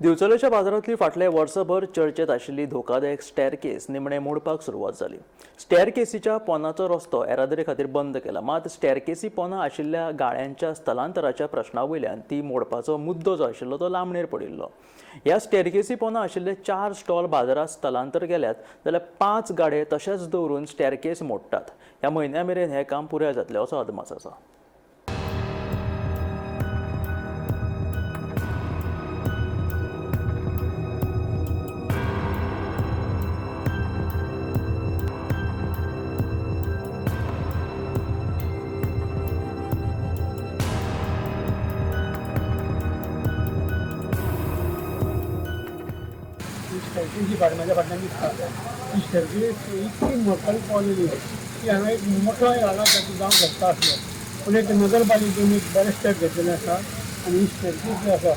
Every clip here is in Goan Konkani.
दिवचलेच्या बाजारांतली फाटले वर्सभर चर्चेत आशिल्ली धोकादायक स्टॅरकेस निमणे मोडपाक सुरवात जाली. स्टॅरकेसीच्या पोंदाचो रस्तो येरादारी खातीर बंद केला. मात स्टॅरकेसी पोंदा आशिल्ल्या गाळ्यांच्या स्थलांतराच्या प्रश्ना वयल्यान ती मोडपाचो मुद्दो जो आशिल्लो तो लांबणेर पडिल्लो. ह्या स्टॅरकेसी पोंदा आशिल्ले 4 स्टॉल बाजारांत स्थलांतर केल्यात जाल्यार 5 गाडे तशेंच दवरून स्टॅरकेस मोडटात. ह्या म्हयन्या मेरेन हें काम पुराय जातलें असो अदमास आसा. स्टॅरकेसी म्हाज्या फाटल्यान दिसता ती स्टॅरकेस इतकी मोडपाक पावलेली की हांगा एक मोठो हांगा जावंक शकता आसलो, पूण एक नगरपालिकेन एक बरें स्टेप घेतलेलें आसा आनी ही स्टॅरकेस जी आसा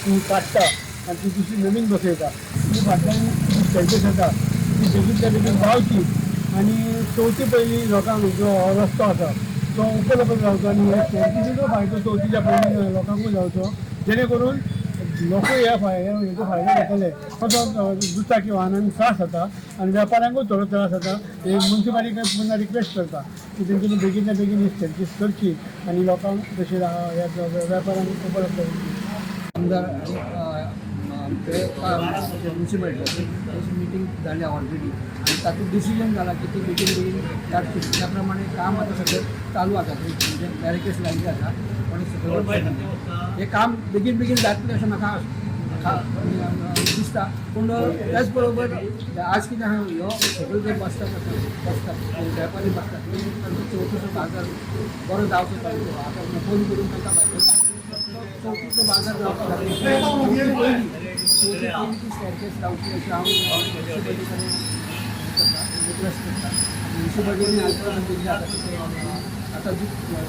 ती काडटा आनी ती दुसरी नवीन बसयता. ती फाटल्यान स्टॅरकेस आसा ती बेगीनच्या बेगीन जावची आनी चवथी पयलीं लोकांक जो हो रस्तो आसा तो उपलब्ध जावचो आनी ह्या स्टॅरकेसीचो फायदो चवथीच्या पयलीं लोकांकूय जावचो, जेणे करून लोक ह्या हेचो फायदो घेतले. असो दुचाकी वाहनांक त्रास जाता आनी वेपाऱ्यांकूय थोडो त्रास जाता. हे मुन्सिपालिटी पुन्हा रिक्वेस्ट करता की तेंच्यांनी बेगीनच्या बेगीन ही स्टॅरकेस करची आनी लोकांक तशें ह्या वेपाऱ्यांक उपलब्ध करची. आमदार आमचे म्युन्सिपालिटी मिटींग जाल्या ऑलरेडी आनी तातूंत डिसिजन जाला की ती बेगीन बेगीन काडची. त्या प्रमाणे काम आतां सगळें चालू आसा, म्हणजे बॅरिकेड्स लायिल्ले आसा पण सगळें हें काम बेगीन बेगीन जातलें अशें म्हाका दिसता. पूण त्याच बरोबर आज कितें आहा, ह्यो सगळे जे बसतात बसतात वेपारी बसतात ते तांचो चवथीचो बाजार बरो जावचो तांचो. आतां फोन करून तांकां चवथीचो बाजार जावपा खातीर चवथी पयलीं ती स्टॅरकेस लावची अशें हांव म्युन्सिपालिटी कडेन करता, रिक्वेस्ट करता. म्युन्सिपालिटीन आश्वासन दिल्लें आसा की ते आतां जी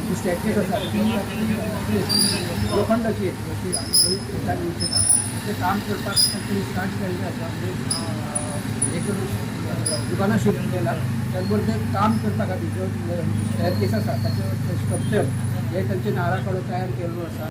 जी स्टॅरकेस आसा ती लोखंडाची येतली अशी आमी तें काम करपाक तांणी स्टार्ट केल्लें आसा. म्हणजे हे करून दुकानां शिफ्ट केलां, त्याच बरोबर तें काम करपा खातीर ज्यो स्टॅरकेस आसा ताचें स्ट्रक्चर हे तांचे नारा कडो तयार केल्लो आसा.